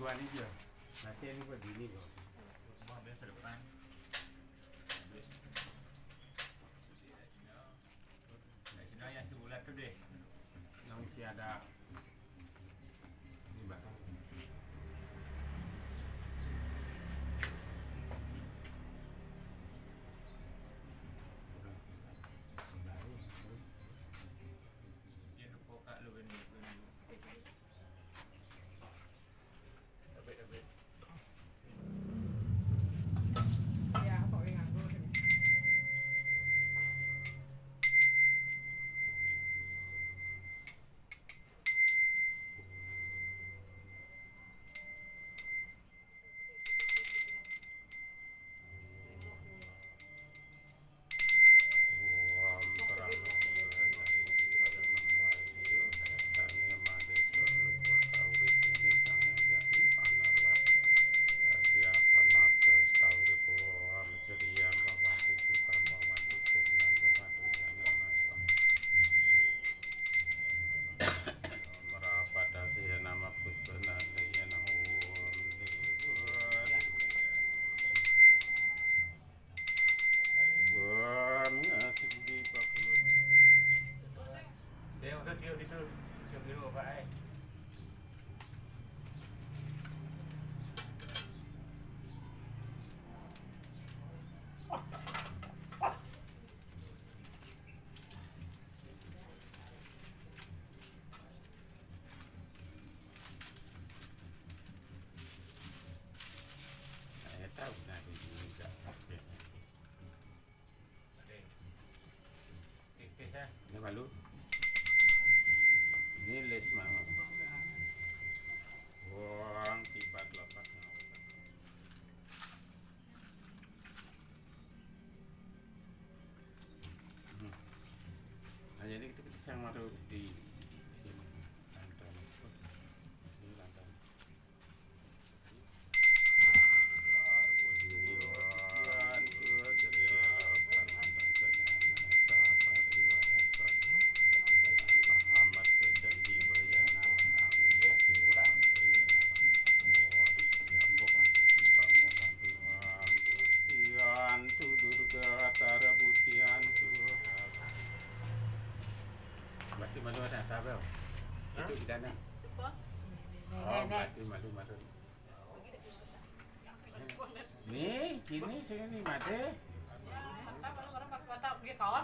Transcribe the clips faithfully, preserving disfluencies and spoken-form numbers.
Dua ni je. Nanti ni buat dini kau. Semua ambil ke depan. Ambil. Nah, sini yang tu bulat tu deh. Yang mesti ada ni, Bang. Dia tu kok kat lu benda, benda. Dia udah tiup itu, tiup biru apa ai? Saya tahu nanti juga. Ini malu. Ini les mama. Buang tiba telapak. Hmm. Nah, jadi kita pisang maru di sini. Lantai. Ini lantai. Batu malu ada tak, Bel? Itu kita nak. Apa? Oh, batu malu malu. Ni, kini sini ni mati.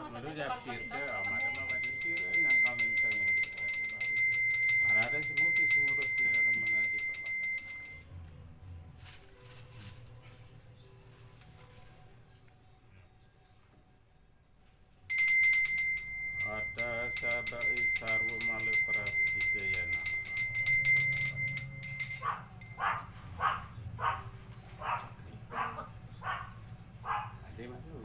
Malu dia pikir ke, ah, mati mah mati sih, yang kau minta yang. Ada semua tu surut di dalam mana di. Ada sabai sarwa mala prasida yana. Ada mak tu.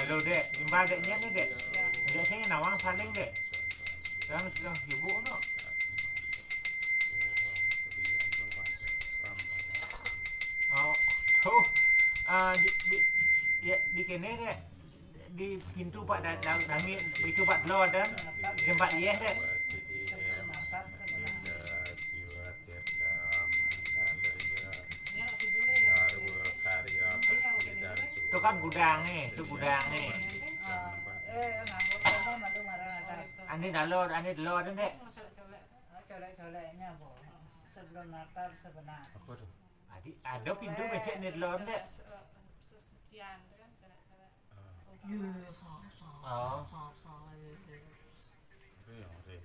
Halo, Dek. Imbal Dek nyen ni, Dek. Dek sing nawang saling, Dek. Sedang, sedang sibuk no. Oh, tuh. Ah, di, di, ya, di kene, Dek. Di pintu pak da, da, dangi, pintu pak dlo dan tempat yeh, Dek. Itu kan gudang nih, itu gudang nih. Ane dalor, ane delor, Dek. Colek-coleknya, Bu. Sebelum Natal sebenarnya. Apa tuh? Adi, ada pintu becek nih delor, Dek. Sucian kan, colek-colek. Iya, iya, sah, sah, Oh. Sah, sah, iya, iya. Itu yang ada.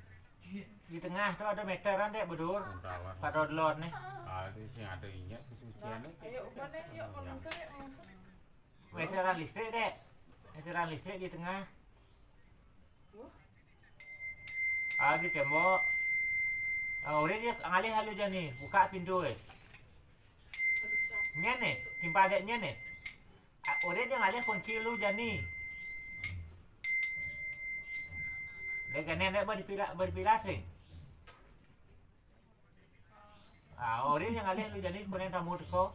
Iya. Di tengah tuh ada meteran, Dek, bedur. Pada delor nih. Ah, itu sih ada injak kesucian itu. Ayo, mana, yuk, mau mencari, mau mencari. Meteran listrik, Dek. Meteran listrik di tengah. Ah, di tembok. Ah, udah dia ngalih lalu jani, buka pintu, eh. Nyen nih, timpal Dek nyen nih. Ah, udah dia ngalih kunci lu jani. Dek kene Dek beri pila, beri pila sih. Ah, ori yang alih lu jani kunen tamu teko.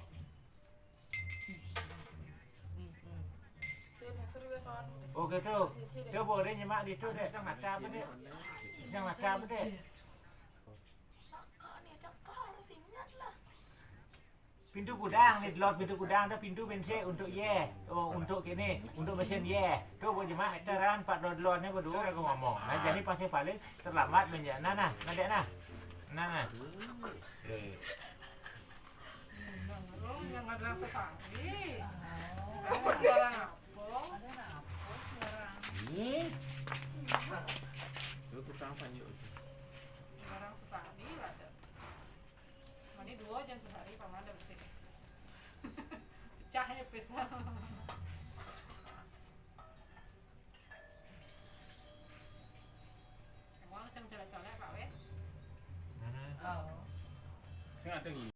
Oh gitu. Coba ori nyemak di tu, Dek, sedang mata apa, Dek? Sedang mata apa, Dek? Pintu gudang ni, delor pintu gudang tu, pintu bensin untuk ye. Oh, untuk kini, untuk mesin ye. Tu buat jemaah meteran, pak delor ni berdua aku ngomong. Nah, jadi pasal paling terlambat menjak nah, nah, nah, Dek, nah. Nah, nah. Eh. Yang ada sesangi. Apa sembarang apa? Sembarang. Ini. Lu tukang panjuk. Sembarang sesangi lah, Dek. Mani dua jam sehari, paman ada bersih. Pecahnya pisang. Wong sing colek-colek, Pak, weh. Hmm. Oh. Sing ada